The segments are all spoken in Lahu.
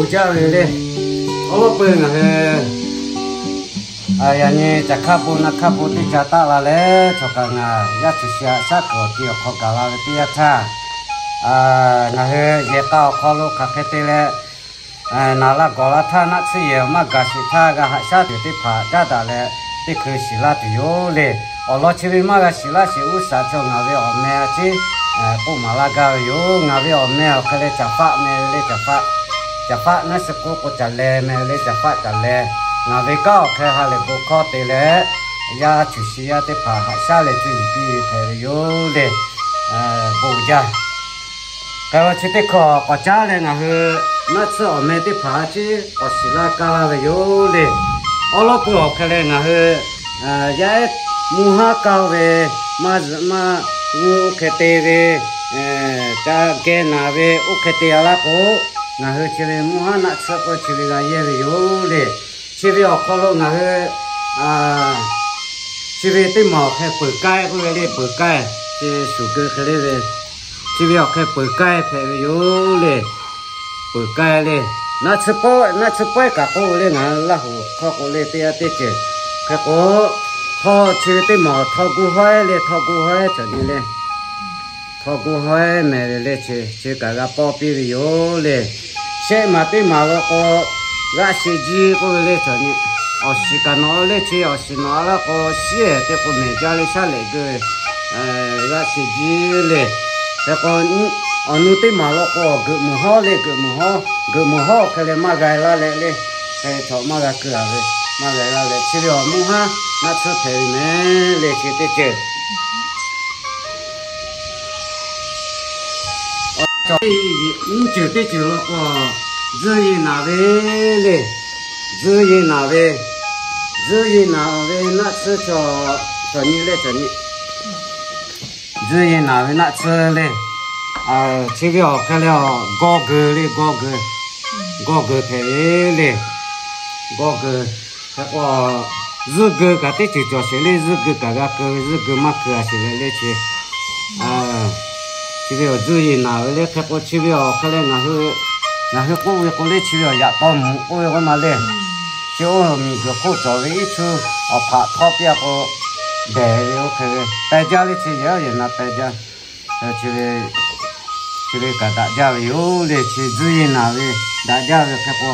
Jaˇ ve le, awˉ lawˉ peuˬ ngaˬ hui yaꞈ nyi caˬ hkaˇ bon naˆ hkaˇ bon teˇ ca taˆ la leh, chaw kaꞈ ngaˬ yaˇ cuˬ shi haꞈ shaˉ kuiˬ awˬ ti awˬ hk'aw gaˬ la ve teˇ yanˇ htaˇ, ngaˬ hui yehˬ k'a awˬ hk'aw lo hk'aˬ hk'e te leh, naˍ la gawˬ la htaˇ naˆ tsuhˇ yehˬ maˇ gaˬ sheˍ htaˇ g'a haꞈ shaˉ tuˬ teˇ hpaˍ caˉ daꞈ leh teˇ hkui shiˍ laˇ tuˬ yoˬ le. Awˬ lawn chi ve maˇ g'a shiˍ laˇ sheˍ uˉ shaꞈ chaw ngaˬ ve awˬ meh a ciˉ k'oˆ maˍ laˇ gaˇ ve yoˬ. Ngaˬ ve awˬ meh awˬ hk'e leh Caˍ Faˆ meh ve le, Caˍ Faˆ, Caˍ Faˆ naˉ suh k'oˆ k'o Caˍ Leh meh ve le, Caˍ Faˆ Caˍ Leh. Ngaˬ ve kanˉ awˬ hk'e ha lehˬ bon hkawˇ te leh, yaˇ cuˬ shi yaˇ teˇ hpaˍ haꞈ shaˉ leh cuˇ yiˍ piˇ ve hpehꞈ ve yoˬ le. Bon jaˇ. Hk'e chi teˇ hkawˇ k'awꞈ caˉ leh ngaˬ hui naˆ tsuhˇ awˬ meh teˇ hpaˍ a ciˉ k'awꞈ shiˍ laˇ kaˇ laˇ ve yoˬ le. Awˉ lawˉ peuˬ awˬ hk'e leh ngaˬ hui yaˇ ehˉ mvuhˇ haˉ kaˇ ve, maˇ zuhꞈ maˇ g'uˇ oˇ hk'e te ve, ca geh naˍ ve oˇ hk'e te a laˇ k'o, ngaˬ hui chi ve mvuhˇ haˉ naˆ tsuhˇ k'o chi ve g'a yehˇ ve yoˬ le. Chi ve awˬ hk'aw lo ngaˬ hui chi ve teˇ maˬ awˬ hk'e peuˬ k'ai k'oˆ ve le, peuˬ k'ai, chi shuˍ geu hk'e le ve, chi ve awˬ hk'e peuˬ k'ai hpehꞈ ve yoˬ le. Peuˬ k'ai le, naˆ tsuhˇ pawehˇ, naˆ tsuhˇ pawehˇ kaꞈ k'oˆ ve le, ngaˬ hui Laˇ huˍ hkawˇ k'o le teˇ yanˇ teˇ ceuˬ hk'e k'o, htaw chi ve teˇ maˬ htaw gu hawehˉ le, htaw gu hawehˉ cawˬ nyi le. Htaw gu hawehˉ meh ve le, chi chi kaꞈ g'a pawˇ piˇ ve yoˬ le. Shehˆ maˬ teˇ maˬ law k'o, g'aˆ she jiˇ k'oˆ ve le cawˬ nyi. Awˬ shiˍ kaꞈ nawꞈ le, chi awˬ shiˍ nawꞈ a laˇ k'o, shiˉ ehˍ te k'o mehˬ jaˇ le, shaˉ lehꞈ geu g'aˆ she jiˇ le. Hk'e k'o, awˬ nu teˇ maˬ law k'o, geuꞈ muiˬ hawˉ le, geuꞈ muiˬ hawˉ, geuꞈ muiˬ hawˉ hk'e leh maˇ g'a laˇ leh le. Hk'e chaw maˇ g'a keu a ve, maˇ g'a laˇ leh chi ve awˬ mvuhˇ haˉ naˆ tsuhˇ hpehꞈ ve meh le, chi teˇ ceuˬ. Nyiˇ ceuˬ teˇ ceuˬ law k'o, tzuhˇ ye naˍ ve le. Tzuhˇ ye naˍ ve, tzuhˇ ye naˍ ve naˆ tsuhˇ cawˬ nyi le cawˬ nyi. Tzuhˇ ye naˍ ve naˆ tsuhˇ le. Chi ve awˬ hk'e leh gawˇ geu le, gawˇ geu, gawˇ geu hpehꞈ ve le. Gawˇ geu. Hk'e k'o, zuhˇ geu kaꞈ teˇ ceuˬ cawˬ sheˍ le, zuhˇ geu kaꞈ g'a keu ve, zuhˇ geu maˇ keu a sheˍ ve le chi. Chi ve awˬ tzuhˇ ye naˍ ve le. Hk'e k'o, chi ve awˬ hk'e leh ngaˬ hui k'oˆ ve k'o le, chi ve awˬ yaꞈ taw mvuhꞈ k'oˆ ve k'o ma le. Chi oˇ miˬ guiˬ hk'oˆ cawˬ ve iˉ tsuhˇ awˬ hpaꞈ htawˇ piˇ a k'o, dehˬ ve oˇ hk'e ve peh jaˇ le, chi yehˬ yehˬ na peh jaˇ. Chi ve, chi ve kaꞈ daꞈ jaˇ ve yoˬ le. Chi tzuhˇ ye naˍ ve daꞈ jaˇ ve hk'e k'o,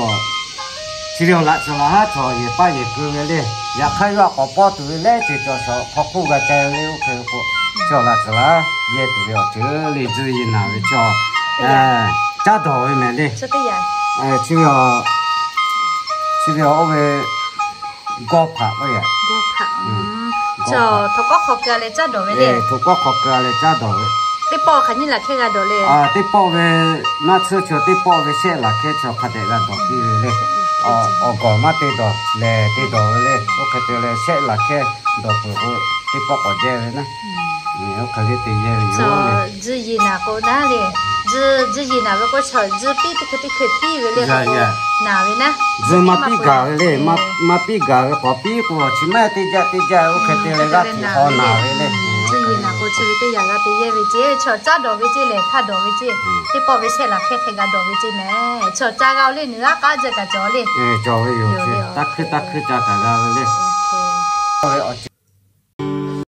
chi ve awˬ laꞈ tsuhˍ laꞈ haˉ chaw yehˬ paˇ yehˬ keu ve le. Yaꞈ hk'aˇ yawˇ a k'awꞈ pawˇ tuˬ ve leh ceuˬ cawˬ shawˍ hk'aw hk'oˆ g'a ceh ve le oˇ hk'e k'o, chi awˬ laꞈ tsuhˍ laꞈ haˉ yehˇ tuˬ ve awˬ ceuˬ le, tzuhˇ ye naˍ ve chaw caˇ dawˬ ve mehˍ le. Chi ve, chi ve oˇ ve gawˇ hpaꞈ k'oˆ ve, gawˇ hpaꞈ, htaꞈ kawˉ hk'aw keu leh caˇ dawˬ ve le. Htaꞈ kawˉ hk'aw keu leh caˇ dawˬ ve. Teˇ pawˆ hk'aˬ nyiˇ laˬ hkehˇ g'a dawˬ le. Teˇ pawˆ ve naˆ tsuhˇ chaw teˇ pawˆ ve shehˆ laˬ hkehˇ chaw hk'a dehꞈ g'a dawˬ piˇ ve le. Awˬ gawˬ maˇ te dawˬ lehˬ te dawˬ ve le. Oˇ hk'e te leh shehˆ laˬ hkehˇ dawˬ peuˬ k'o, teˇ pawˆ k'awꞈ jehˇ ve naˉ. Oˇ hk'e le te jehˇ ve yoˬ. Tzuhˇ ye naˍ k'o naˉ le, tzuhˇ ye naˍ ve k'o chaw tzuhˇ piˇ teˇ hkui teˇ hkui piˇ ve le, naˍ ve naˉ. Tzuhˇ maˇ piˇ gaˬ ve le, maˇ piˇ gaˬ ve k'awꞈ piˇ k'o, chi maˇ teˇ jaˇ teˇ jaˇ oˇ hk'e te leh g'aˇ hteꞈ k'awꞈ naˍ ve le. Tzuhˇ ye naˍ k'o chi ve teˇ yanˇ g'a te yehˇ ve ceˇ, chaw caˇ dawˬ ve ceˇ lehˬ hk'a dawˬ ve ceˇ. Teˇ pawˆ ve shehˆ laˬ hkehˇ hk'e g'a dawˬ ve ceˇ mehˍ. Chaw ca g'a le, nuˬ aˉ k'aˉ jaˇ kaꞈ cawˬ le. Cawˬ ve yoˬ. Taˇ hkuiˇ taˇ hkuiˇ ca kaꞈ g'a ve le.